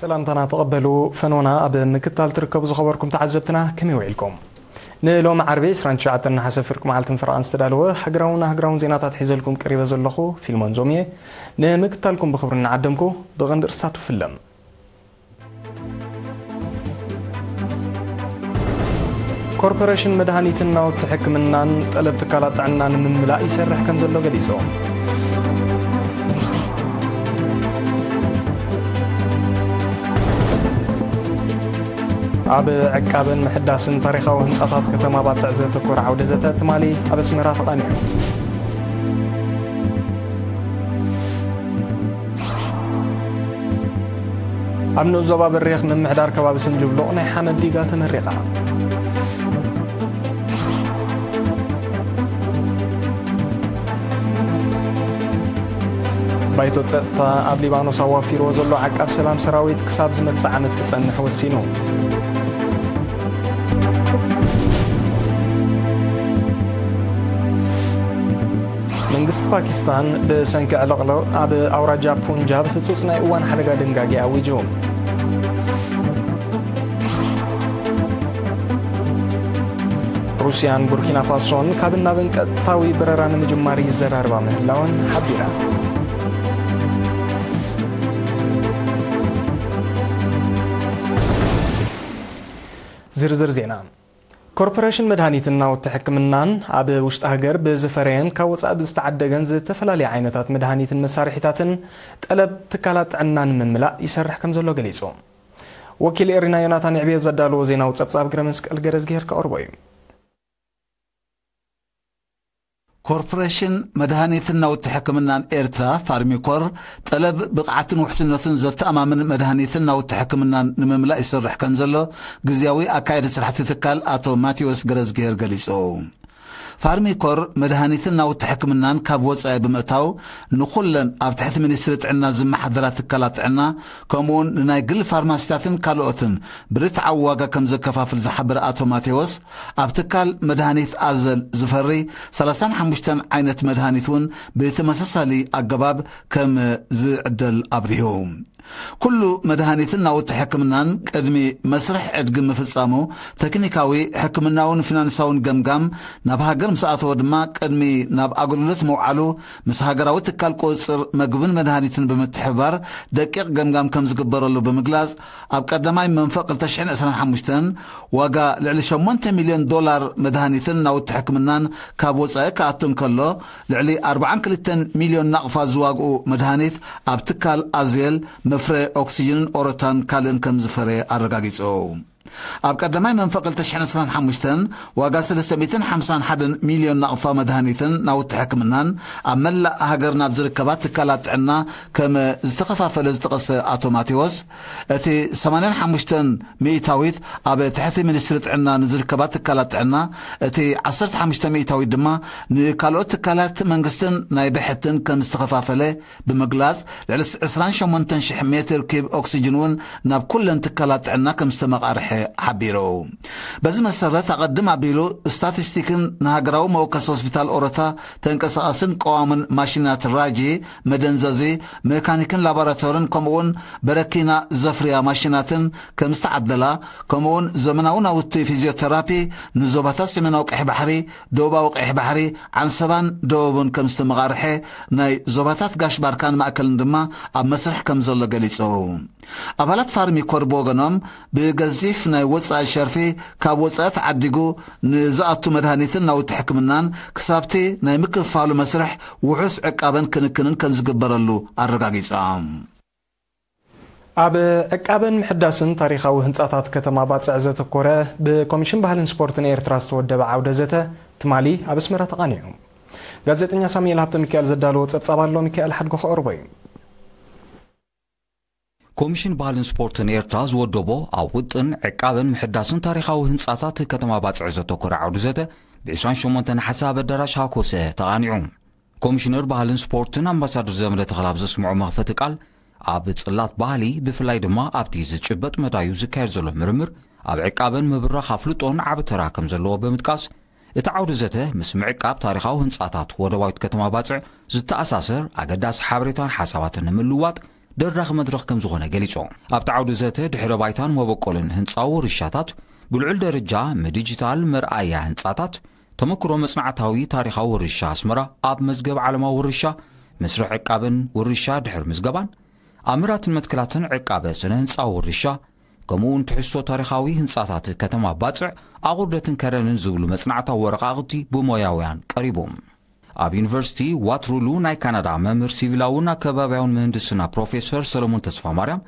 ሰላምታና ተቐበሉ። ፈኖና ኣብ ምክታል ትርከቡ ዝኸበርኩም ተዓዘብትና ከመይ ውዒልኩም? ንሎሚ ዓርቢ ዕስራን ትሽዓተን ነሓሰ ፍርቂ መዓልትን ፈረቓን ዝተዳለወ ሃገራውን ኣህጉራውን ዜናታት ሒዘልኩም ቀሪበ ዘለኹ ፊልሞን ዞም እየ። ንምክታልኩም ብኽብሪ እናዓደምኩ ብቐንዲ ርእስታቱ ፍለም። ኮርፖሬሽን መድሃኒትን ናውቲ ሕክምናን ጠለብ ትካላት ጥዕና ንምምላእ ይሰርሕ ከም ዘሎ ገሊጹ። ኣብ ዕቃበን ምሕዳስን ታሪኻዊ ህንጻታት ከተማ ባጽዕ ዘተኮረ ዓውደ ዘተ ትማሊ ኣብ ኣስመራ ተቓኒዑ። ኣብ ንኡስ ዞባ በሪኽ ምምሕዳር ከባቢ ስንጅብሎቕ ናይ ሓመድ ዲጋ ተመሪቓ። ባይቶ ጸጥታ ኣብ ሊባኖስ ኣዋፊርዎ ዘሎ ዓቃብ ሰላም ሰራዊት ክሳብ ዝመጽእ ዓመት ክጸንሕ ወሲኑ። መንግስቲ ፓኪስታን ብሰንኪ ዕልቕልቕ ኣብ ኣውራጃ ፑንጃብ ህጹጽ ናይ እዋን ሓደጋ ድንጋጌ ኣዊጁ። ሩስያን ቡርኪና ፋሶን ካብን ናብን ቀጥታዊ በረራ ንምጅማር ይዘራረባ ምህላወን ሓቢራ። ዝርዝር ዜና። ኮርፖሬሽን መድሃኒትን ናውቲ ሕክምናን ኣብ ውሽጢ ሃገር ብዝፈረየን ካብ ወጻኢ ብዝተዓደገን ዝተፈላለየ ዓይነታት መድሃኒትን መሳርሒታትን ጠለብ ትካላት ጥዕና ንምምላእ ይሰርሕ ከም ዘሎ ገሊጹ። ወኪል ኤሪና ዮናታን ዕብዮ ዘዳለዎ ዜናዊ ጸብጻብ ግረ መስቀል ገረዝግሄር ከቕርቦ እዩ። ኮርፖሬሽን መድሃኒትን ናውቲ ሕክምናን ኤርትራ ፋርሚኮር ጠለብ ብቕዓትን ውሕስነቱን ዘተኣማምን መድሃኒትን ናውቲ ሕክምናን ንምምላእ ይሰርሕ ከም ዘሎ ግዝያዊ ኣካየዲ ስራሕቲ ትካል ኣቶ ማቴዎስ ገረዝግሄር ገሊጹ። ፋርሚኮር መድሃኒትን ናውቲ ሕክምናን ካብ ወጻኢ ብምእታው ንኹለን ኣብ ትሕቲ ሚኒስትሪ ጥዕና ዝመሓደራ ትካላት ጥዕና ከምኡውን ንናይ ግል ፋርማሲታትን ካልኦትን ብርትዓዊ ዋጋ ከም ዘከፋፍል ዝሓበረ ኣቶ ማቴዎስ ኣብ ትካል መድሃኒት ኣዘል ዝፈሪ ሰላሳን ሓሙሽተን ዓይነት መድሃኒት እውን ብተመሳሳሊ ኣገባብ ከም ዝዕደል ኣብሪሁ። ኩሉ መድሃኒትን ናውቲ ሕክምናን ቅድሚ መስርሕ ዕድጊ ምፍጻሙ ተክኒካዊ፣ ሕክምናውን ፊናንሳውን ገምጋም ናብ ሃገር ምስ ኣተወ ድማ ቅድሚ ናብ ኣገልግሎት ምውዓሉ ምስ ሃገራዊ ትካል ቁጽጽር መግብን መድሃኒትን ብምትሕብባር ደቂቕ ገምጋም ከም ዝግበረሉ ብምግላጽ ኣብ ቀዳማይ መንፈቕ ክልተ ሽሕን ዕስራን ሓሙሽተን ዋጋ ልዕሊ ሸሞንተ ሚልዮን ዶላር መድሃኒትን ናውቲ ሕክምናን ካብ ወጻኢ ክኣቱ እንከሎ ልዕሊ ኣርባዓን ክልተን ሚልዮን ናቕፋ ዝዋግኡ መድሃኒት ኣብ ትካል ኣዜል መፍረ ኦክሲጅንን ኦሮታን ካልእን ከም ዝፈረየ ኣረጋጊጹ። ኣብ ቀዳማይ መንፈቕ ክልተ ሽሕን ዕስራን ሓሙሽተን ዋጋ ሰለስተ ሚእትን ሓምሳን ሓደን ሚልዮን ናቕፋ መድሃኒትን ናውቲ ሕክምናን ኣብ መላእ ሃገር ናብ ዝርከባ ትካላት ጥዕና ከም ዝተኸፋፈለ ዝጠቐሰ ኣቶ ማቴዎስ፣ እቲ ሰማንያን ሓሙሽተን ሚእታዊት ኣብ ትሕቲ ሚኒስትሪ ጥዕና ንዝርከባ ትካላት ጥዕና፣ እቲ ዓሰርተ ሓሙሽተ ሚእታዊት ድማ ንካልኦት ትካላት መንግስትን ናይ ብሕትን ከም ዝተኸፋፈለ ብምግላጽ፣ ልዕሊ ዕስራን ሸሞንተን ሽሕ ሜትር ኪብ ኦክሲጅን እውን ናብ ኩለን ትካላት ጥዕና ከም ዝተመቓርሐ ሓቢሩ። በዚ መሰረት፣ ኣቐድም ኣቢሉ ስታቲስቲክን ንሃገራዊ መወከሲ ሆስፒታል ኦሮታ ተንቀሳቓስን ቀዋምን ማሽናት ራጂ፣ መደንዘዚ፣ ሜካኒክን ላቦራቶርን ከምኡውን በረኪና ዘፍርያ ማሽናትን ከም ዝተዓደላ፣ ከምኡውን ዘመናዊ ናውቲ ፊዚዮቴራፒ ንዞባታት ሰሜናዊ ቀይሕ ባሕሪ፣ ደቡባዊ ቀይሕ ባሕሪ፣ ዓንሰባን ደቡብን ከም ዝተመቓርሐ፣ ናይ ዞባታት ጋሽ ባርካን ማእከልን ድማ ኣብ መስርሕ ከም ዘሎ ገሊጹ። ኣባላት ፋርሚኮር ብወገኖም፣ ብገዚፍ ናይ ወጻኢ ሸርፊ ካብ ወጻኢ ተዓዲጉ ንዝኣቱ መድሃኒትን ናውቲ ሕክምናን ክሳብቲ ናይ ምክፍፋሉ መስርሕ ውሑስ ዕቃበን ክንክንን ከም ዝግበረሉ ኣረጋጊጾም። ኣብ ዕቃበን ምሕዳስን ታሪኻዊ ህንጻታት ከተማ ባጽዕ ዘተኮረ ብኮሚሽን ባህልን ስፖርትን ኤርትራ ዝተወደበ ዓውደ ዘተ ትማሊ ኣብ ኣስመራ ተቓኒዑ። ጋዜጠኛ ሳሙኤል ሃብተ ሚካኤል ዘዳለዎ ጸብጻብ ኣሎ፣ ሚካኤል ሓድጎ ከቕርቦ እዩ። ኮሚሽን ባህልን ስፖርትን ኤርትራ ዝወደቦ ኣብ ውጥን ዕቃበን ምሕዳስን ታሪኻዊ ህንጻታት ከተማ ባጽዕ ዘተኮረ ዓውዲ ዘተ ብ ዕስራን ሸሞንተን ሓሳብ ኣዳራሽ ሃኮሰ ተቓኒዑ። ኮሚሽነር ባህልን ስፖርትን ኣምባሳደር ዘመደ ተኽለ ኣብ ዘስምዖ መኽፈቲ ቃል፣ ኣብ ጽላት ባህሊ ብፍላይ ድማ ኣብቲ ዝጭበጥ መዳዩ ዝካየድ ዘሎ ምርምር ኣብ ዕቃበን ምብራኽ ኣፍልጦን ዓቢ ተራ ከም ዘለዎ ብምጥቃስ፣ እቲ ዓውዲ ዘተ ምስ ምዕቃብ ታሪኻዊ ህንጻታት ወደባዊት ከተማ ባጽዕ ዝተኣሳሰር ኣገዳሲ ሓበሬታን ሓሳባትን ንምልውዋጥ ደራኺ መድረኽ ከም ዝኾነ ገሊጹ። ኣብቲ ዓውዲ ዘተ ድሕረ ባይታን መበቆልን ህንጻዊ ውርሻታት፣ ብልዑል ደረጃ ምድጅታል መርኣያ ህንጻታት፣ ተመክሮ መጽናዕታዊ ታሪኻዊ ውርሻ ኣስመራ ኣብ መዝገብ ዓለማዊ ውርሻ፣ መስርሕ ዕቃብን ውርሻ ድሕሪ ምዝገባን፣ ኣምራትን መትከላትን ዕቃበ ስነ ህንጻዊ ውርሻ፣ ከምኡ እውን ትሕዝቶ ታሪኻዊ ህንጻታት ከተማ ባጽዕ፣ ኣቑርደትን ከረንን ዝብሉ መጽናዕታዊ ወረቓቕቲ ብሞያውያን ቀሪቡ። ኣብ ዩኒቨርሲቲ ዋትሩሉ ናይ ካናዳ መምህር ሲቪላውን ኣከባቢያውን ምህንድስና ፕሮፌሰር ሰለሞን ተስፋማርያም፣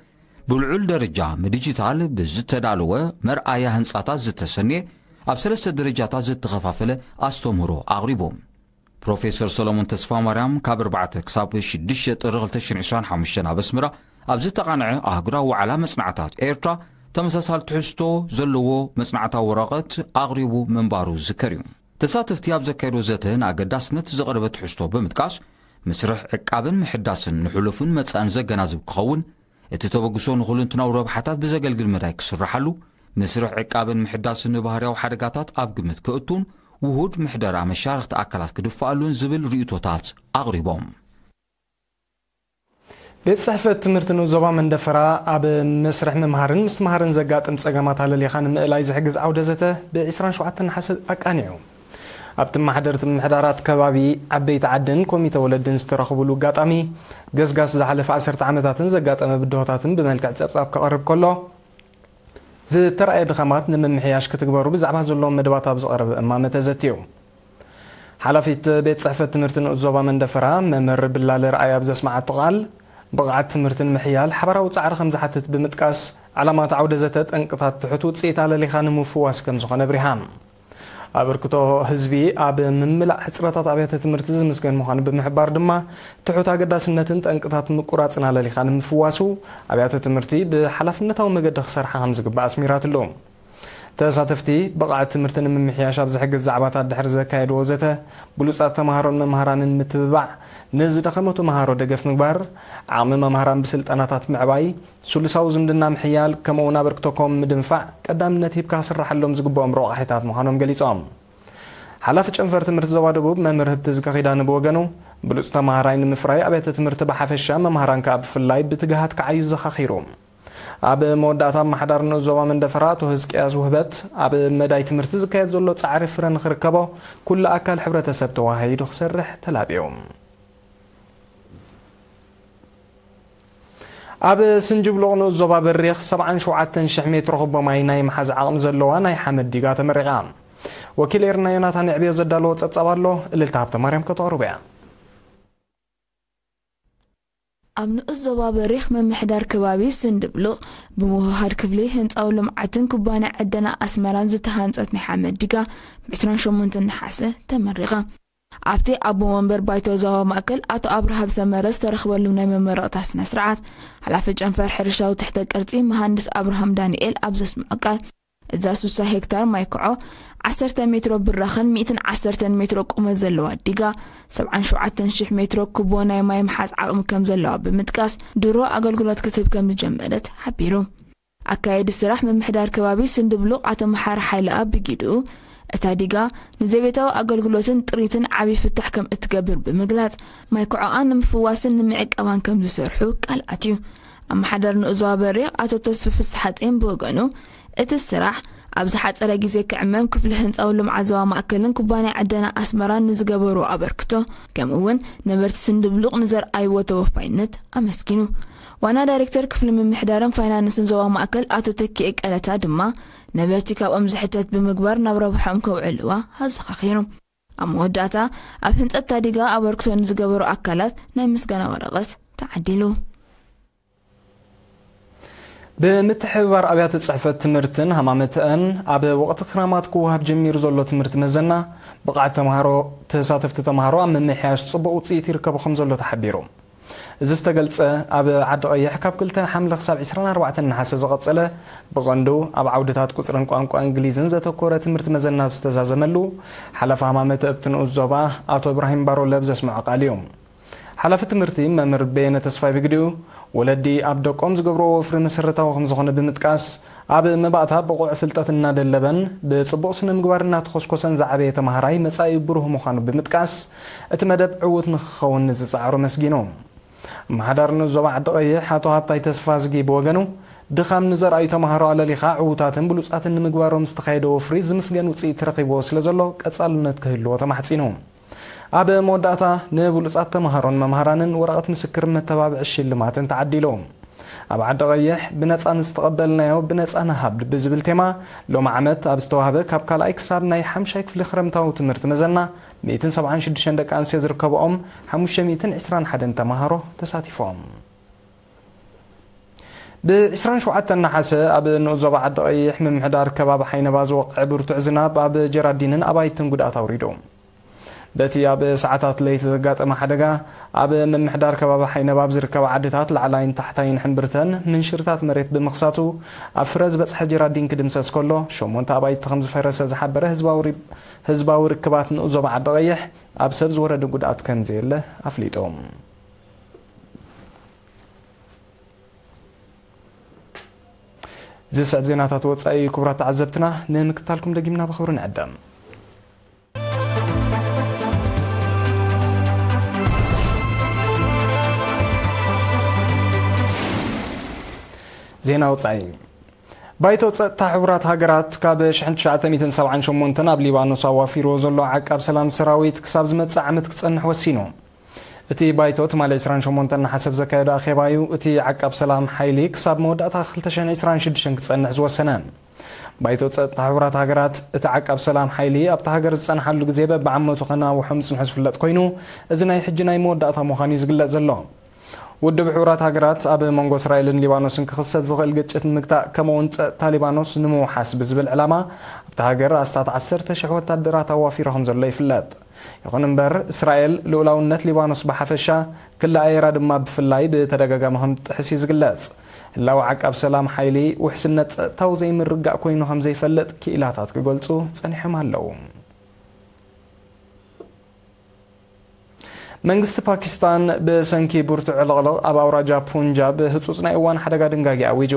ብልዑል ደረጃ ብዲጂታል ብዝተዳለወ መርኣያ ህንጻታት ዝተሰንየ፣ ኣብ ሰለስተ ደረጃታት ዝተኸፋፈለ ኣስተምህሮ ኣቕሪቡ። ፕሮፌሰር ሰሎሞን ተስፋማርያም ካብ ኣርባዕተ ክሳብ ሽዱሽተ ጥሪ ክልተ ሽሕን ዕስራን ሓሙሽተን ኣብ ኣስመራ ኣብ ዝተቓንዐ ኣህጉራዊ ዋዕላ መጽናዕታት ኤርትራ ተመሳሳሊ ትሕዝቶ ዘለዎ መጽናዕታዊ ወረቐት ኣቕሪቡ ምንባሩ ዝዝከር እዩ። ተሳተፍቲ ኣብ ዘካየዶ ዘተ ንኣገዳስነት ዝቐረበ ትሕዝቶ ብምጥቃስ፣ መስርሕ ዕቃብን ምሕዳስን ንሕሉፍን መጻእን ዘገናዝብ ክኸውን፣ እቲ ተበግሶ ንኹልንትናዊ ረብሓታት ብዘገልግል መዳይ ክስርሓሉ፣ መስርሕ ዕቃብን ምሕዳስን ንባህርያዊ ሓደጋታት ኣብ ግምት ክእቱን ውሁድ ምሕደራ መሻርኽቲ ኣካላት ክድፍኣሉን ዝብል ርእይቶታት ኣቕሪቦም። ቤት ጽሕፈት ትምህርቲ ንኡስ ዞባ መንደፈራ ኣብ መስርሕ ምምሃርን ምስትምሃርን ዘጋጥም ጸገማት ኣለሊኻ ንምእላይ ዝሕግዝ ዓውደ ዘተ ብ ዕስራን ሸውዓተን ነሓሰ ኣቃኒዑ። ኣብቲ መሓደርቲ ምምሕዳራት ከባቢ ዓበይቲ ዓድን ኮሚተ ወለድን ዝተረኽቡሉ ኣጋጣሚ፣ ገስጋስ ዝሓለፈ ዓሰርተ ዓመታትን ዘጋጠመ ብድሆታትን ብመልክዕ ጸብጻብ ክቐርብ ከሎ፣ ዝተራእየ ድኻማት ንምምሕያሽ ክትግበሩ ብዛዕባ ዘለዎም መደባት ኣብ ዝቐረበ እማመ ተዘትዩ። ሓላፊት ቤት ጽሕፈት ትምህርቲ ንኡስ ዞባ መንደፈራ መምህር ብላለ ረኣይ ኣብ ዘስመዓቶ ቃል፣ ብቕዓት ትምህርቲ ንምሕያል ሓባራዊ ጻዕሪ ከም ዝሓትት ብምጥቃስ፣ ዓላማት ዓውደ ዘተ ጠንቅታት ትሑት ውጽኢት ኣለሊኻ ንምፍዋስ ከም ዝኾነ ኣብሪሃ። ኣበርክቶ ህዝቢ ኣብ ምምላእ ሕጽረታት ኣብያተ ትምህርቲ ዝምስገን ምዃኑ ብምሕባር ድማ፣ ትሑት ኣገዳስነትን ጠንቅታት ምቁራጽን ኣለሊኻ ንምፍዋሱ፣ ኣብያተ ትምህርቲ ብሓላፍነታዊ መገዲ ክሰርሓ ከም ዝግባእ ኣስሚራትሉ። ተሳተፍቲ፣ ብቕዓት ትምህርቲ ንምምሕያሽ ኣብ ዝሕግዝ ዛዕባታት ድሕሪ ዘካየድዎ ዘተ፣ ብሉጻት ተምሃሮን መምሃራንን ምትብባዕ፣ ንዝደኸሙ ተምሃሮ ደገፍ ምግባር፣ ዓቕሚ መምሃራን ብስልጠናታት ምዕባይ፣ ስሉሳዊ ዝምድና ምሕያል፣ ከምኡ'ውን ኣበርክቶኮም ምድንፋዕ ቀዳምነት ሂብካ ክስራሓሎም ዝግብኦም ረቋሒታት ምዃኖም ገሊጾም። ሓላፊ ጨንፈር ትምህርቲ ዞባ ደቡብ መምህር ህብቲ ዝከኺዳኒ ብወገኑ፣ ብሉጽ ተምሃራይ ንምፍራይ ኣብያተ ትምህርቲ ብሓፈሻ፣ መምሃራን ከኣ ብፍላይ ብትግሃት ክዓዩ ዘኻኺሩ። ኣብ መወዳእታ ኣመሓዳሪ ንኡስ ዞባ መንደፈራ ኣቶ ህዝቅያስ ውህበት፣ ኣብ መዳይ ትምህርቲ ዝካየድ ዘሎ ጻዕሪ ፍረ ንኽርከቦ ኩሉ ኣካል ሕብረተሰብ ተዋሃሂዱ ክሰርሕ ተላብዩ። ኣብ ስንጅብሎቕ ንኡስ ዞባ በሪኽ ሰብዓን ሸውዓተን ሽሕ ሜትሮ ኩቦ ማይ ናይ ምሓዝ ዓቕሚ ዘለዋ ናይ ሓመድ ዲጋ ተመሪቓ። ወኪል ኤርና ዮናታን የዕብዮ ዘዳለዎ ጸብጻብ ኣሎ፣ እልልታ ሃብተማርያም ከተቕርቦ እያ። ኣብ ንኡስ ዞባ በሪኽ ምምሕዳር ከባቢ ስንድብሉቕ ብምውህሃድ ክፍሊ ህንጻዊ ልምዓትን ኩባንያ ዕደና ኣስመራን ዝተሃንጸት ናይ ሓመድ ዲጋ ብ ዕስራን ሸሞንተን ነሓሰ ተመሪቓ። ኣብቲ ኣቦ መንበር ባይቶ ዞባ ማእከል ኣቶ ኣብርሃም ሰመረ ዝተረኽበሉ ናይ መመረቕታ ስነ ስርዓት፣ ሓላፊ ጨንፈር ሕርሻዊ ትሕተ ቅርጺ መሃንድስ ኣብርሃም ዳንኤል ኣብ ዘስምዖ ቃል፣ እዛ ስሳ ሄክታር ማይ ክዖ ዓሰርተ ሜትሮ ብራኸን ሚእትን ዓሰርተን ሜትሮ ቁመት ዘለዋ ዲጋ፣ ሰብዓን ሸውዓተን ሽሕ ሜትሮ ኩቦ ናይ ማይ ምሓዝ ዓቕሚ ከም ዘለዋ ብምጥቃስ፣ ድሮ ኣገልግሎት ክትህብ ከም ዝጀመረት ሓቢሩ። ኣካየዲ ስራሕ ምምሕዳር ከባቢ ስንድብሉቕ ኣቶ መሓሪ ሓይለኣብ ብጊድኡ፣ እታ ዲጋ ንዘቤታዊ ኣገልግሎትን ጥሪትን ዓቢ ፍታሕ ከም እትገብር ብምግላጽ፣ ማይ ክዖኣ ንምፍዋስን ንምዕቃባን ከም ዝሰርሑ ቃል ኣትዩ። ኣመሓዳሪ ንኡስ ዞባ በሪኽ ኣቶ ተስፉ ፍስሓጼን ብወገኑ፣ እቲ ስራሕ ኣብ ዝሓጸረ ግዜ ክዕመም ክፍሊ ህንጻዊ ልምዓት ዞባ ማእከልን ኩባንያ ዕደና ኣስመራን ንዝገበርዎ ኣበርክቶ፣ ከምኡ እውን ነበርቲ ስንድብሉቕ ንዘርኣይዎ ተወፋይነት ኣመስጊኑ። ዋና ዳይሬክተር ክፍሊ ምምሕዳርን ፋይናንስን ዞባ ማእከል ኣቶ ተኪኤ ቀለታ ድማ፣ ነበርቲ ካብኦም ዝሕተት ብምግባር ናብ ረብሓኦም ከውዕልዋ ኣዘኻኺሩ። ኣብ መወዳእታ፣ ኣብ ህንጸት ታዲጋ ኣበርክቶ ንዝገበሩ ኣካላት ናይ ምስጋና ወረቐት ተዓዲሉ። ብምትሕብባር ኣብያተ ጽሕፈት ትምህርትን ሃማመተአን፣ ኣብ ወቕቲ ክራማት ክወሃብ ጀሚሩ ዘሎ ትምህርቲ መዘና ብቕዓት ተምሃሮ፣ ተሳተፍቲ ተምሃሮ ኣብ ምምሕያሽ ጽቡቕ ውጽኢት ይርከቡ ከም ዘሎ ተሓቢሩ። እዚ ዝተገልጸ፣ ኣብ ዓዲ ቀይሕ ካብ ክልተ ሓምለ ክሳብ ዕስራን ኣርባዕተን ነሓሰ ዝቐጸለ፣ ብቐንዱ ኣብ ዓውድታት ቁጽርን ቋንቋ እንግሊዝን ዘተኮረ ትምህርቲ መዘና ኣብ ዝተዛዘመሉ፣ ሓላፊ ሃማመተእ ኣብቲ ንኡስ ዞባ ኣቶ እብራሂም ባሮለ ኣብ ዘስምዖ ቃል እዩ። ሓላፊ ትምህርቲ መምህር በየነ ተስፋይ ብግዲኡ፣ ወለዲ ኣብ ደቆም ዝገብርዎ ወፍሪ መሰረታዊ ከም ዝኾነ ብምጥቃስ፣ ኣብ መባእታ ብቑዕ ፍልጠት እናደለበን ብጽቡቕ ስነ ምግባር እናተኾስኮሰን ዝዓበየ ተምሃራይ መጻኢኡ ብሩህ ምዃኑ ብምጥቃስ፣ እቲ መደብ ዕዉት ንኽኸውን ንዝጸዓሩ ኣመስጊኑ። ምምሕዳር ንኡስ ዞባ ዓዲ ቀይሕ ኣቶ ሃብታይ ተስፋዝጊ ብወገኑ፣ ድኻም ንዘርኣዩ ተምሃሮ ኣለሊኻ ዕዉታትን ብሉጻትን ንምግባሮም ዝተኻየደ ወፍሪ ዝምስገን ውጽኢት ተረኺብዎ ስለ ዘሎ ቀጻልነት ክህልዎ ተማሕጺኑ። ኣብ መወዳእታ ንብሉጻት ተምሃሮን መምሃራንን ወረቐት ምስክር መተባብዒ ሽልማትን ተዓዲሉ። ኣብ ዓዲ ቀይሕ ብነጻ ንዝተቐበልናዮ ብነጻ ንሃብ ብዝብል ቴማ ሎም ዓመት ኣብ ዝተዋህበ ካብ ካልኣይ ክሳብ ናይ ሓምሻይ ክፍሊ ክረምታዊ ትምህርቲ መዘና ሚእትን ሰብዓን ሽዱሽተን ደቂ ኣንስትዮ ዝርከብኦም ሓሙሽተ ሚእትን ዕስራን ሓደን ተምሃሮ ተሳቲፎም። ብ ዕስራን ሸውዓተን ነሓሰ ኣብ ንኡስ ዞባ ዓዲ ቀይሕ ምምሕዳር ከባቢ ሓይነባ ዝወቕዐ ብርቱዕ ዝናብ ኣብ ጀራዲንን ኣባይትን ጉድኣት ኣውሪዱ። በቲ ኣብ ሰዓታት ለይቲ ዘጋጠመ ሓደጋ፣ ኣብ ምምሕዳር ከባቢ ሓይነባ ኣብ ዝርከባ ዓድታት ላዕላይን ታሕታይን ሕምብርተን ምንሽርታት መሬት ብምኽሳቱ፣ ኣብ ፍረ ዝበጽሐ ጀራዲን ክድምሰስ ከሎ፣ ሸሞንተ ኣባይቲ ከም ዝፈረሰ ዝሓበረ ህዝባዊ ሪ-፣ ህዝባዊ ርክባት ንኡስ ዞባ ዓዲ ቀይሕ፣ ኣብ ሰብ ዝወረደ ጉድኣት ከም ዘየለ ኣፍሊጡ። ዝስዕብ ዜናታት ወጻኢ፣ ክቡራት ተዓዘብትና፣ ንምክታልኩም ደጊምና ብኽብሪ ንዕደም። ዜና ወጻኢ። ባይቶ ጸጥታ ሕቡራት ሃገራት ካብ ሽሕን ትሽዓተ ሚእትን ሰብዓን ሸሞንተን ኣብ ሊባኖስ ኣዋፊርዎ ዘሎ ዓቃብ ሰላም ሰራዊት ክሳብ ዝመጽእ ዓመት ክጸንሕ ወሲኑ። እቲ ባይቶ ትማሊ ዕስራን ሸሞንተን ነሓሰ ዘካየዶ ኣኼባ እዩ፣ እቲ ዓቃብ ሰላም ሓይሊ ክሳብ መወዳእታ ክልተ ሽሕን ዕስራን ሽዱሽተን ክጸንሕ ዝወሰነ። ባይቶ ጸጥታ ሕቡራት ሃገራት፣ እቲ ዓቃብ ሰላም ሓይሊ ኣብታ ሃገር ዝጸንሓሉ ግዜ በብዓመቱ ከናውሖ ምጽንሑ ዝፍለጥ ኮይኑ፣ እዚ ናይ ሕጂ ናይ መወዳእታ ምዃኑ እዩ ዝግለጽ ዘሎ። ውድብ ሕቡራት ሃገራት ኣብ መንጎ እስራኤልን ሊባኖስን ክኽሰት ዝኽእል ግጭት ንምግታእ፣ ከምኡ'ውን ጸጥታ ሊባኖስ ንምውሓስ ብዝብል ዕላማ፣ ኣብታ ሃገር ኣስታት ዓሰርተ ሽሕ ወታደራት ኣዋፊሩ ከም ዘሎ ይፍለጥ። ይኹን እምበር፣ እስራኤል ልኡላውነት ሊባኖስ ብሓፈሻ፣ ክሊ ኣየራ ድማ ብፍላይ ብተደጋጋሚ ከም ትጥሕስ እዩ ዝግለጽ። ህላወ ዓቃብ ሰላም ሓይሊ ውሕስነት ጸጥታዊ ዘይምርግጋእ ኮይኑ ከም ዘይፈልጥ ክኢላታት ክገልጹ ጸኒሖም ኣለዉ። መንግስቲ ፓኪስታን ብሰንኪ ብርቱዕ ዕልቕልቕ ኣብ ኣውራጃ ፑንጃብ ህጹጽ ናይ እዋን ሓደጋ ድንጋጌ ኣዊጁ።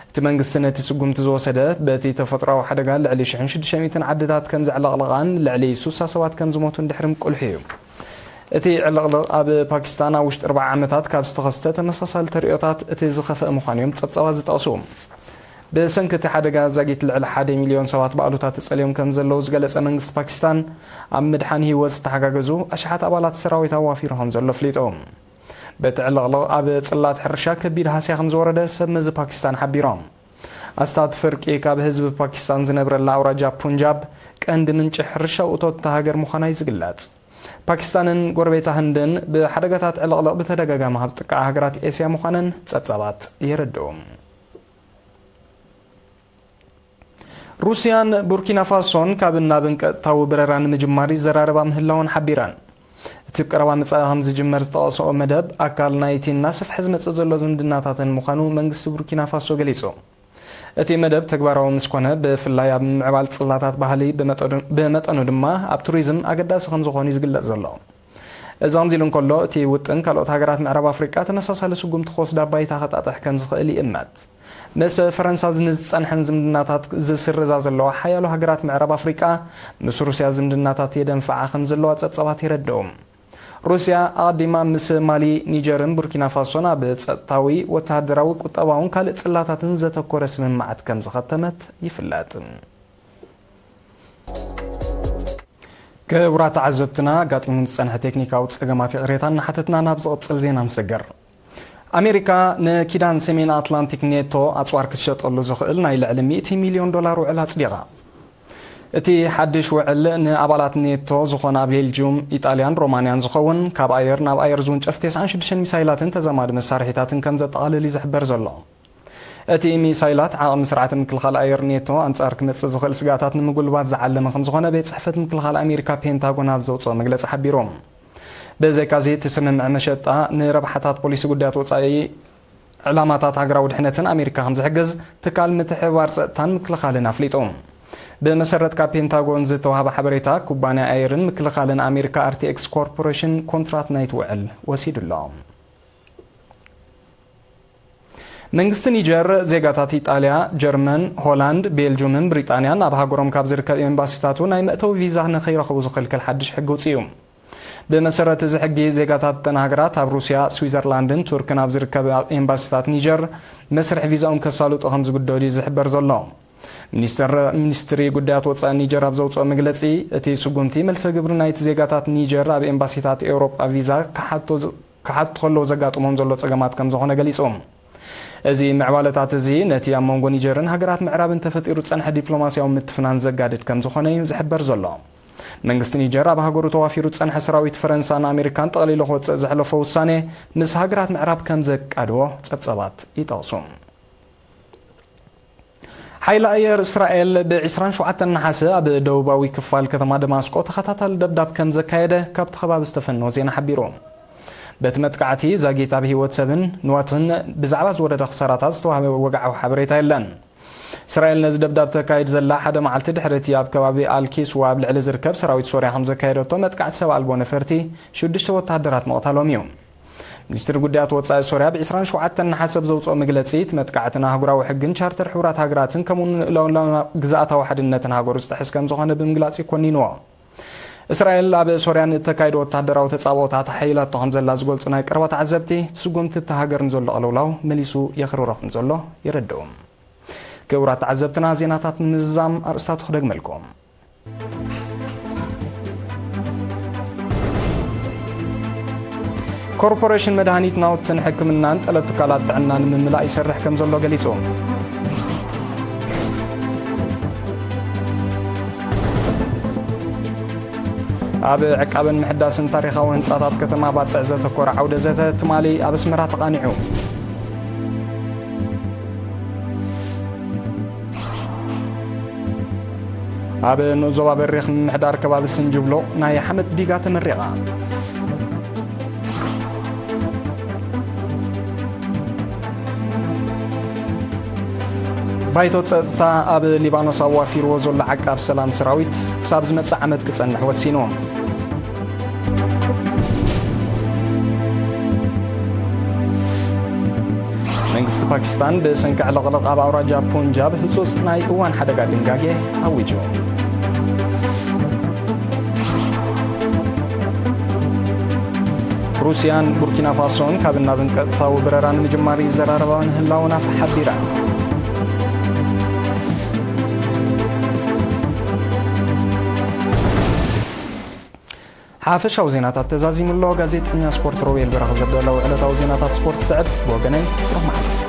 እቲ መንግስቲ ነቲ ስጉምቲ ዝወሰደ፣ በቲ ተፈጥሮኣዊ ሓደጋ ልዕሊ ሽሕን ሽዱሽተ ሚእትን ዓድታት ከም ዘዕለቕለቓን ልዕሊ ሱሳ ሰባት ከም ዝሞቱን ድሕሪ ምቁልሑ እዩ። እቲ ዕልቕልቕ ኣብ ፓኪስታን ኣብ ውሽጢ ኣርባዓ ዓመታት ካብ ዝተኸስተ ተመሳሳሊ ተርእዮታት እቲ ዝኸፍአ ምዃኑ እዮም ጸብጻባት ዝጠቕሱ። ብሰንኪ እቲ ሓደጋ ዛጊት ልዕሊ ሓደ ሚልዮን ሰባት ብኣሉታ ተጸልዮም ከም ዘለዉ ዝገለጸ መንግስቲ ፓኪስታን፣ ኣብ ምድሓን ህይወት ዝተሓጋገዙ ኣሽሓት ኣባላት ሰራዊት ኣዋፊሩ ከም ዘሎ ኣፍሊጡ። በቲ ዕልቕልቕ ኣብ ጽላት ሕርሻ ከቢድ ሃስያ ከም ዝወረደ ሰብ መዚ ፓኪስታን ሓቢሮም። ኣስታት ፍርቂ ካብ ህዝቢ ፓኪስታን ዝነብረላ ኣውራጃ ፑንጃብ ቀንዲ ምንጪ ሕርሻ እቶት እታ ሃገር ምዃና እዩ ዝግለጽ። ፓኪስታንን ጎረቤታ ህንድን ብሓደጋታት ዕልቕልቕ ብተደጋጋሚ ካብ ዝጥቀዓ ሃገራት ኤስያ ምዃነን ጸብጻባት የረድኡ። ሩስያን ቡርኪና ፋሶን ካብ ናብን ቀጥታዊ በረራ ንምጅማር ይዘራረባ ምህላወን ሓቢረን። እቲ ቀረባ መጻኢ ከም ዝጅመር ዝጠቐስኦ መደብ፣ ኣካል ናይቲ እናሰፍሐ ዝመጽእ ዘሎ ዝምድናታተን ምዃኑ መንግስቲ ቡርኪና ፋሶ ገሊጹ። እቲ መደብ ተግባራዊ ምስ ኮነ፣ ብፍላይ ኣብ ምምዕባል ጽላታት ባህሊ፣ ብመጠኑ፣ ብመጠኑ ድማ ኣብ ቱሪዝም ኣገዳሲ ከም ዝኾኑ እዩ ዝግለጽ ዘሎ። እዚ ከምዚ ኢሉ እንከሎ፣ እቲ ውጥን ካልኦት ሃገራት ምዕራብ ኣፍሪቃ ተመሳሳሊ ስጉምቲ ክወስዳ ባይታ ከጣጥሕ ከም ዝኽእል ይእመት። ምስ ፈረንሳ ንዝጸንሐን ዝምድናታት ዝስርዛ ዘለዋ ሓያሎ ሃገራት ምዕራብ ኣፍሪቃ፣ ምስ ሩስያ ዝምድናታት የደንፍዓ ከም ዘለዋ ጸብጻባት የረድኡ። ሩስያ ኣቐዲማ ምስ ማሊ፣ ኒጀርን ቡርኪና ፋሶን ኣብ ጸጥታዊ፣ ወተሃደራዊ፣ ቁጠባውን ካልእ ጽላታትን ዘተኮረ ስምምዓት ከም ዝኸተመት ይፍለጥ። ክቡራት ተዓዘብትና፣ ኣጋጢሙ ዝጸንሐ ቴክኒካዊ ጸገማት ይቕሬታ እናሓተትና ናብ ዝቕጽል ዜና ንስገር። ኣሜሪካ ንኪዳን ሰሜን ኣትላንቲክ ኔቶ ኣጽዋር ክትሸጠሉ ዝኽእል ናይ ልዕሊ ሚእቲ ሚልዮን ዶላር ውዕል ኣጽዲቓ። እቲ ሓድሽ ውዕል ንኣባላት ኔቶ ዝኾና ቤልጅዩም፣ ኢጣልያን ሮማንያን ዝኸውን፣ ካብ ኣየር ናብ ኣየር ዝውንጨፍ ተስዓን ሽዱሽተን ሚሳይላትን ተዛማዲ መሳርሒታትን ከም ዘጠቓልል እዩ ዝሕበር ዘሎ። እቲ ሚሳይላት ዓቕሚ ስርዓተ ምክልኻል ኣየር ኔቶ ኣንጻር ክመጽእ ዝኽእል ስግኣታት ንምጉልባት ዝዓለመ ከም ዝኾነ ቤት ጽሕፈት ምክልኻል ኣሜሪካ ፔንታጎን ኣብ ዘውጽኦ መግለጺ ሓቢሩ። ብዘይካዚ፣ እቲ ስምምዕ መሸጣ ንረብሓታት ፖሊሲ ጉዳያት ወጻኢ፣ ዕላማታት ሃገራዊ ድሕነትን ኣሜሪካ ከም ዝሕግዝ ትካል ምትሕብባር ጸጥታን ምክልኻልን ኣፍሊጡ። ብመሰረት ካብ ፔንታጎን ዝተዋህበ ሓበሬታ፣ ኩባንያ ኣየርን ምክልኻልን ኣሜሪካ ኣርቲኤክስ ኮርፖሬሽን ኮንትራት ናይቲ ውዕል ወሲዱ ኣሎ። መንግስቲ ኒጀር ዜጋታት ኢጣልያ፣ ጀርመን፣ ሆላንድ፣ ቤልጁምን ብሪጣንያን ኣብ ሃገሮም ካብ ዝርከብ ኤምባሲታቱ ናይ መእተዊ ቪዛ ንኸይረኽቡ ዝኽልክል ሓድሽ ሕጊ ውጽኡ። ብመሰረት እዚ ሕጊ፣ ዜጋታት እተን ሃገራት ኣብ ሩስያ፣ ስዊዘርላንድን ቱርክን ኣብ ዝርከብ ኤምባሲታት ኒጀር መስርሕ ቪዛኦም ከሳልጡ ከም ዝግደዱ እዩ ዝሕበር ዘሎ። ሚኒስተር ሚኒስትሪ ጉዳያት ወጻኢ ኒጀር ኣብ ዘውፅኦ መግለጺ፣ እቲ ስጉምቲ መልሰ ግብሪ ናይቲ ዜጋታት ኒጀር ኣብ ኤምባሲታት ኤውሮጳ ቪዛ ክሓቶ ክሓቱ ከለዉ ዘጋጥሞም ዘሎ ጸገማት ከም ዝኾነ ገሊጹ። እዚ ምዕባለታት እዚ ነቲ ኣብ መንጎ ኒጀርን ሃገራት ምዕራብን ተፈጢሩ ዝጸንሐ ዲፕሎማስያዊ ምትፍናን ዘጋድድ ከም ዝኾነ እዩ ዝሕበር ዘሎ። መንግስቲ ኒጀር ኣብ ሃገሩ ተዋፊሩ ዝጸንሐ ሰራዊት ፈረንሳን ኣሜሪካን ጠቕሊሉ ክወጽእ ዘሕለፎ ውሳኔ ምስ ሃገራት ምዕራብ ከም ዘቃድዎ ጸብጸባት ይጠቕሱ። ሓይሊ ኣየር እስራኤል ብ ዕስራን ሸውዓተን ነሓሰ ኣብ ደቡባዊ ክፋል ከተማ ደማስቆ ተኸታታሊ ደብዳብ ከም ዘካየደ ካብቲ ከባቢ ዝተፈነወ ዜና ሓቢሩ። በቲ መጥቃዕቲ ዛጊት ኣብ ህይወት ሰብን ንዋትን ብዛዕባ ዝወረደ ክሳራታት ዝተዋህበ ወግዓዊ ሓበሬታ የለን። እስራኤል ነዚ ደብዳብ ተካይድ ዘላ ሓደ መዓልቲ ድሕሪ እቲ ኣብ ከባቢ ኣልኪስዋ ኣብ ልዕሊ ዝርከብ ሰራዊት ሶርያ ከም ዘካየደቶ መጥቃዕቲ ሰብ ኣልቦ ነፈርቲ ሽዱሽተ ወተሃደራት ምቕታሎም እዩ። ሚኒስትሪ ጉዳያት ወጻኢ ሶርያ ብ ዕስራን ሸውዓተን ነሓሰ ኣብ ዘውጽኦ መግለጺ፣ እቲ መጥቃዕቲ ንኣህጉራዊ ሕግን ቻርተር ሕቡራት ሃገራትን ከምኡ እውን ልኡላዊ ግዝኣታዊ ሓድነትን ሃገሩ ዝጥሕስ ከም ዝኾነ ብምግላጽ እዩ ኮኒንዎ። እስራኤል ኣብ ሶርያ ንእተካይዶ ወተሃደራዊ ተጻብኦታት ሓይላቶ ከም ዘላ ዝገልጹ ናይ ቀረባ ተዓዘብቲ፣ እቲ ስጉምቲ እታ ሃገር ንዘሎ ቅልውላው መሊሱ የኽርሮ ከም ዘሎ የረድኡ። ክቡራት ተዓዘብትና፣ ዜናታት ንምዝዛም ኣርእስታቱ ክደግመልኩም። ኮርፖሬሽን መድሃኒት ናውትን ሕክምናን ጠለብ ትካላት ጥዕና ንምምላእ ይሰርሕ ከም ዘሎ ገሊጹ። ኣብ ዕቃበን ምሕዳስን ታሪኻዊ ህንጻታት ከተማ ባጽዕ ዘተኮረ ዓውደ ዘተ ትማሊ ኣብ ኣስመራ ተቓኒዑ። ኣብ ንኡስ ዞባ በሪኽ ምምሕዳር ከባቢ ስንጅብሎ ናይ ሓመድ ዲጋ ተመሪቓ። ባይቶ ጸጥታ ኣብ ሊባኖስ ኣዋፊርዎ ዘሎ ዓቃብ ሰላም ሰራዊት ክሳብ ዝመጽእ ዓመት ክጸንሕ ወሲኑ። መንግስቲ ፓኪስታን ብሰንኪ ዕልቕልቕ ኣብ ኣውራጃ ፑንጃብ ህጹጽ ናይ እዋን ሓደጋ ድንጋጌ ኣዊጁ። ሩስያን ቡርኪና ፋሶን ካብ ናብን ቀጥታዊ በረራ ንምጅማር ይዘራረባ ምህላወን ሓቢራ። ሓፈሻዊ ዜናታት ተዛዚሙ ኣሎ። ጋዜጠኛ ስፖርት ሮቤል በረኸ ዘዳለዎ ዕለታዊ ዜናታት ስፖርት ስዕብ። ብወገነይ ጥሩህ መዓልቲ።